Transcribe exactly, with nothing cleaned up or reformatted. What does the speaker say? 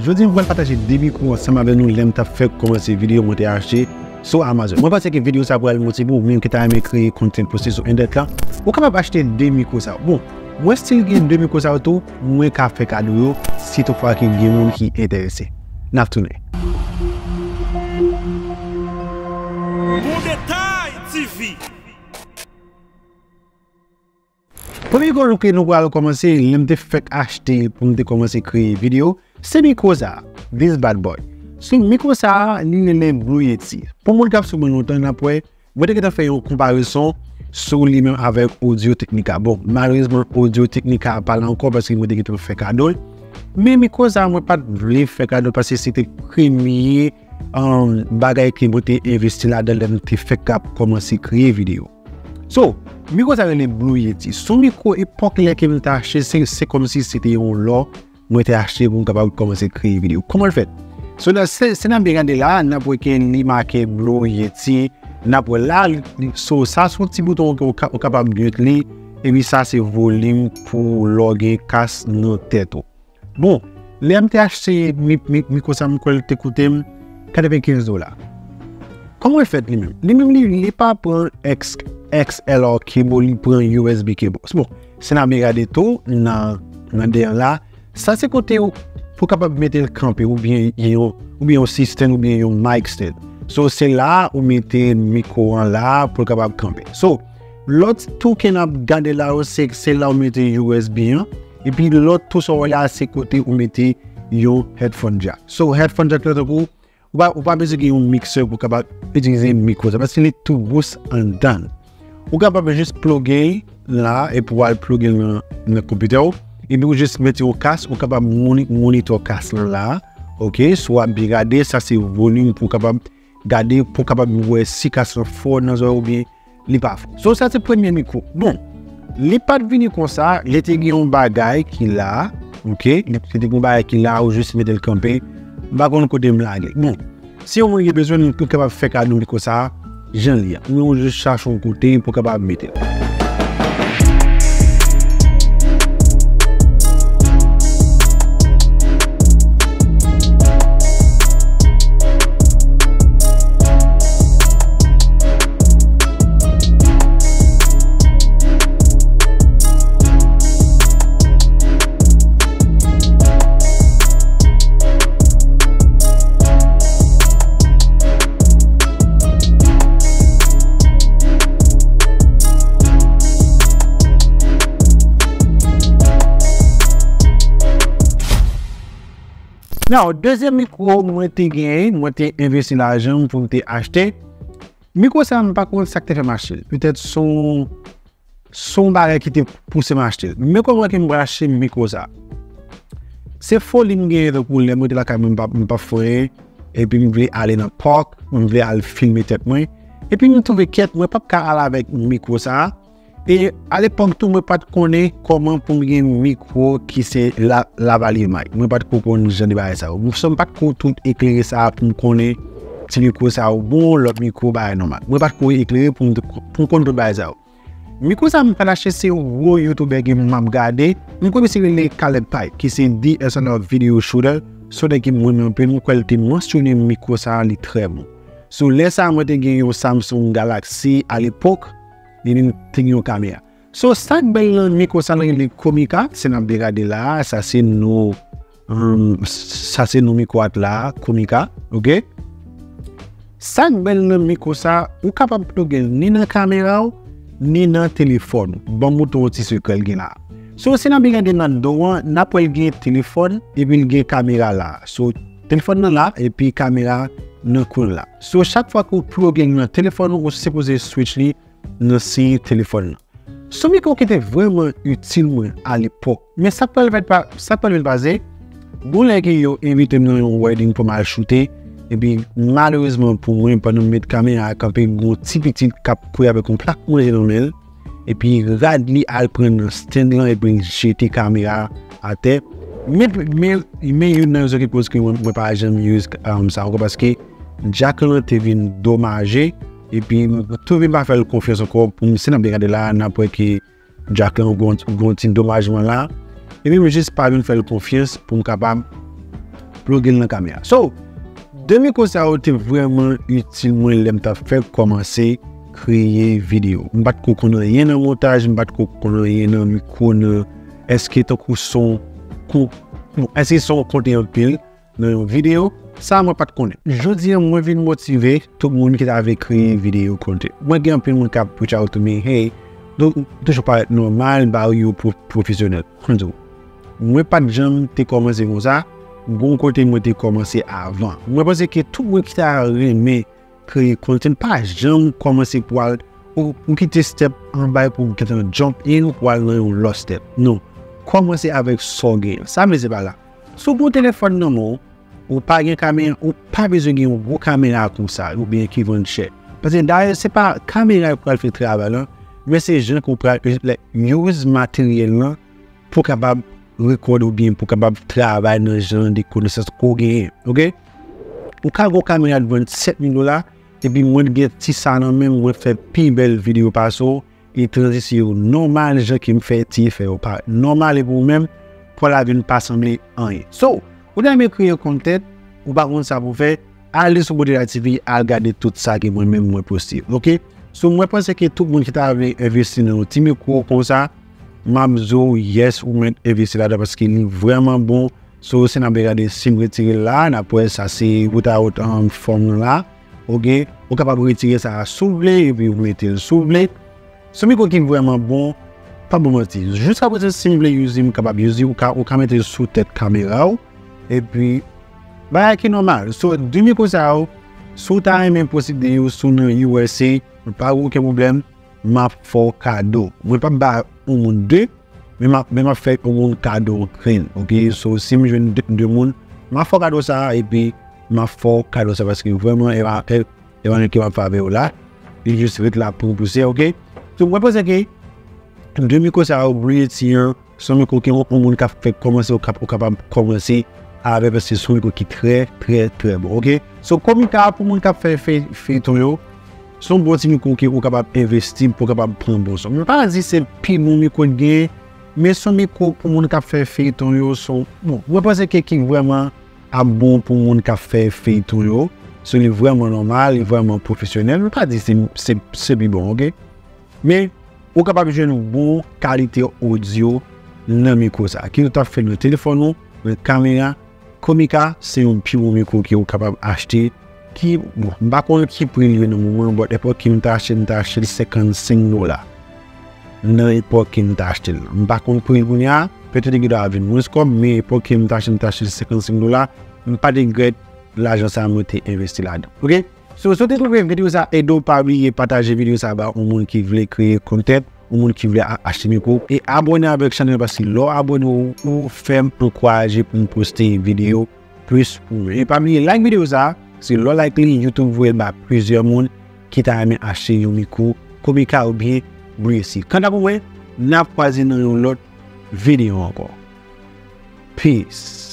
Jodi a, mwen pral pataje de mikwo ansanm avè nou lè m t ap fèk kòmanse videyo mwen te achte sou Amazon. Mwen panse ke videyo sa pral motive w, ou menm ki ta renmen kreye content poste sou entènèt la, ou kapab achte de mikwo sa yo. Bon, mwen still gen de mikwo sa yo tou, mwen ka fè kado yo, si toutfwa ke gen moun ki enterese. N ap tounen. Bon Detay T V. Premye mikwo ke nou pral kòmanse, lè m te fèk achte l pou m te kòmanse kreye videyo, se mikwo sa a, this bad boy. So, mikwo sa a, li rele Blue Yeti. Pou moun k ap swiv mwen lontan, n ap wè, mwen te gentan fè yon konparezon sou li menm avèk Audio Technica. Bon, malerezman, Audio Technica pa la ankò paske mwen te gentan fè kado l. Men mikwo sa a, mwen pa t vle fè kado l paske se te premye, um, bagay ke mwen te envesti ladan l lè m te fèk ap kòmanse kreye videyo. So, mikwo sa rele Blue Yeti. Se yon mikwo epòk lè ke m te achte, se, se kòmsi se te yon lò mwen te achte pou m kapab kòmanse kreye videyo. Kòman l fèt? So, nan, si, si n ap byen gade la, n ap wè ke li make Blue Yeti. N ap wè la, li, so, sa se yon ti bouton ke w ka, ou kapab mute li. Epi sa se volim pou lè w gen kas nan tèt ou. Bon, lè m te achte mi, mi, mikwo sa, m kwè l te koute m katrevenkenz dola. Kòman l fèt li menm? Li menm, li, li pa pran X, X L R cable, li pran U S B cable. Bon, si n ap byen gade tou, nan, nan dèyè la, sa se kote w, pou w kapab mete l kanpe, oubyen yon, oubyen yon sit stand, oubyen yon mic stand. So, se la ou mete mikwo an la pou l kapab kanpe. So, lòt tou ke n ap gade la yo, se, se la ou mete U S B an. Epi lòt tou sa w wè la, se kote ou mete yon headphone jack. So, headphone jack la, tankou, ou pa, ou pa bezwen gen yon mixer pou w kapab itilize mikwo sa, paske li tou dous anndan. Ou kapab jis ploge l la, epi w al ploge l nan, nan konpitè w. Epi ou jis mete yon kas, ou kapab moni-, monitò kas lan la. Oke, si w ap byen gade, sa se volim pou w kapab gade, pou w kapab wè si kas lan fò nan zòrèy oubyen li pa fò. So, sa se premye mikwo. Bon, li pa t vini konsa, li te gen yon bagay ki la, oke? Li te gen yon bagay ki la, ou jis mete l kanpe. M pa konn kote m lage l. Bon, si yon moun gen bezwen, nou kapab fè kado mikwo sa a, jan li a. Ou jis chache yon kote pou w kapab mete l. Now, dezyèm mikwo mwen te genyen, mwen te envesti lajan m pou m te achte. Mikwo sa, m pa konn sa k te fè m achte l. Petèt se yon, se yon bagay ki te pouse m achte l. Men kòman ke m pral achte mikwo sa? Se foli m genyen tankou lè mwen te lakay mwen, m pa, m pa fè anyen, epi m vle ale nan park, m vle al filme tèt mwen. Epi m twouve kèt, mwen p ap ka al avèk mikwo sa a. E alepòk tou, mwen pa t konnen kòman pou m gen mikwo ki se la, lavalier mic. Mwen pa t ko konn jan de bagay sa yo. So, m pa t ko tout eklere sa a pou m konnen ti mikwo sa yo bon, lòt mikwo bagay nòmal. Mwen pa t ko eklere pou m, pou m konn tout bagay sa yo. Mikwo sa m pral achte se yon gwo YouTuber ke m ap gade. M kwè misye rele Caleb Pipe, ki se D S L R video shooter. Se yon nèg ke m renmen anpil, m kwè l te mansyone mikwo sa a, li trè bon. So, lè sa a, mwen te gen yon Samsung Galaxy alepòk, li menm te gen yon kamera. So, sa k bèl nan mikwo sa, l rele Komica, si n ap byen gade la, sa se non, um, sa se non mikwo a la, Komica, oke? Sa k bèl nan mikwo sa, ou kapab ploge l ni nan kamera w, ni nan telefòn ou. Ban m montre w yon ti sekrè l gen la. So, si n ap byen gade nan do an, n ap wè l gen telefòn, epi l gen kamera la. So, telefòn nan la, epi kamera nan kwen la. So, chak fwa ke w ploge l nan telefòn ou, ou sipoze switch li nan seri telefòn nan. Se yon mikwo ki te vrèman itil mwen alepòk. Men sa k pral fèt pa, sa k pral vin pase, gon lè ke yo envite m nan yon wedding pou m al choute, epi malerezman pou mwen, pandan m met kamera a kanpe, gon ti pitit k ap kouri avèk yon plak manje nan men l, epi rad li al pran nan stand lan, epi l jete kamera a atè. Men, men, men youn nan rezon ki koz ke mwen, mwen pa janm use, um, sa ankò, paske jack lan te vin domaje, epi m tou vin pa fè l konfyans ankò. Pou m, si n ap byen gade la, n ap wè ke jack lan gon, gon ti domajman la. Epi m jis pa vin fè l konfyans pou m kapab ploge l nan kamera. So, de mikwo sa yo te vrèman itil mwen lè m t ap fèk kòmanse kreye videyo. M pa t ko konn anyen nan montaj, m pa t ko konn anyen nan mikwo, nan èske tankou son, kou, bon, èske son konte anpil nan yon videyo, sa mwen pa t konnen. Jodi a, mwen vin motive tout moun ki ta vle kreye videyo content. Mwen gen anpil moun k ap reach out to me, hey, nou toujou parèt nòmal, ba yo pwo-, pwofesyonèl. Mwen di w, mwen pa t janm te kòmanse konsa, gon kote mwen te kòmanse avan. Mwen panse ke tout moun ki ta renmen kreye content, pa janm kòmanse pou al, ou, ou kite step anba pou w gentan jump in pou al nan yon lòt step. Non. Kòmanse avèk sa w genyen. Sa vle se pa la. Si w gen yon telefòn nan men w, ou pa gen kamera, ou pa bezwen gen yon gwo kamera konsa, oubyen ki vann chè. Paske dayè, se pa kamera ki pral fè travay lan, men se jan ke w pral, like, use materyèl lan pou kapab rekòde oubyen pou kapab travay nan jan de konesans ke w genyen, oke? Ou ka gen yon kamera ki vann sèt mil dola, epi mwen gen ti sa nan men m, mwen fè pi bèl videyo pase w, e tranzisyon yo nòmal, jan ke m fè ti efè yo parèt nòmal, epi ou menm, pou lavi n pa sanble anyen. So, ou ta renmen kreye content, ou pa konn sa pou fè, ale sou Bodega T V, al gade tout sa ke mwen menm mwen poste, oke? So, mwen panse ke tout moun ki ta vle envesti nan yon ti mikwo konsa, m ap di w, yes, ou mèt envesti ladan paske li vrèman bon. So, si n ap gade, si m retire l la, n ap wè sa se wout a wout, um, fòm lan la. Oke? Ou kapab retire sa a si w vle, epi ou mete l si w vle. Se yon mikwo ki vrèman bon, pa bon manti. Jiska prezan, si m vle use li, m kapab use li. Ou ka, ou ka mete l sou tèt kamera w. Epi, bagay ki nòmal. So, de mikwo sa yo, si w ta renmen posede yo, si w nan U S A, pa gen okenn pwoblèm, m ap fè w kado. Mwen p ap ba yon moun de, men m ap, men m ap fè yon moun kado grenn, oke? So, si m jwenn de, de moun, m ap fè w kado sa a, epi m ap fè w kado sa a, paske vrèman, e pa, e, e pa nèg ki m ap fè avè w la, li jis ret la pou pouse, oke? So, mwen panse ke de mikwo sa yo, Blue Yeti an, se yon mikwo ke yon, yon moun k ap fèk kòmanse, ou kap-, ou kapab kòmanse avè, paske se yon mikwo ki trè, trè, trè bon, oke? So, Komika, pou moun k ap fè fey-, feyton yo, se yon bon ti mikwo ke ou kapab envesti pou kapab pran bon son. Mwen pa di se pi bon mikwo ki genyen, men se yon mikwo pou moun k ap fè feyton yo, se yon, bon, mwen panse ke ki vrèman ap bon pou moun k ap fè feyton yo. So, li vrèman nòmal, li vrèman pwofesyonèl. Mwen pa di se, se, se pi bon, oke? Men, ou kapab jwenn bon kalite odyo nan mikwo sa a. Ke ou ta fè nan telefòn ou, nan kamera, Komika, se yon pi bon mikwo ke ou kapab achte. Ki, bon, m pa konn ki pri l ye nan moman, but epòk ke m ta achte l, m ta achte l senkannsenk dola. Nan epòk ke m ta achte l. M pa konn pri l kounye a, petèt li gendwa vin mwens kòb, men epòk ke m ta achte l, m ta achte l senkannsenk dola. M pa t regrèt lajan sa a mwen te envesti ladan. Oke? So, si w te twouve videyo sa a ede w, pa bliye pataje videyo sa a ba yon moun ki vle kreye content, yon moun ki vle a-, achte mikwo, e abòne avèk chanèl la, paske lè w abòne, ou, ou fè m ankouraje pou m poste videyo plis pou ou. E pa bliye like videyo sa a, paske lè w like li, YouTube voye l ba plizyè moun ki ta renmen achte yon mikwo Komika oubyen Blue Yeti. Kanta pou mwen, n ap kwaze nan yon lòt videyo ankò. Peace.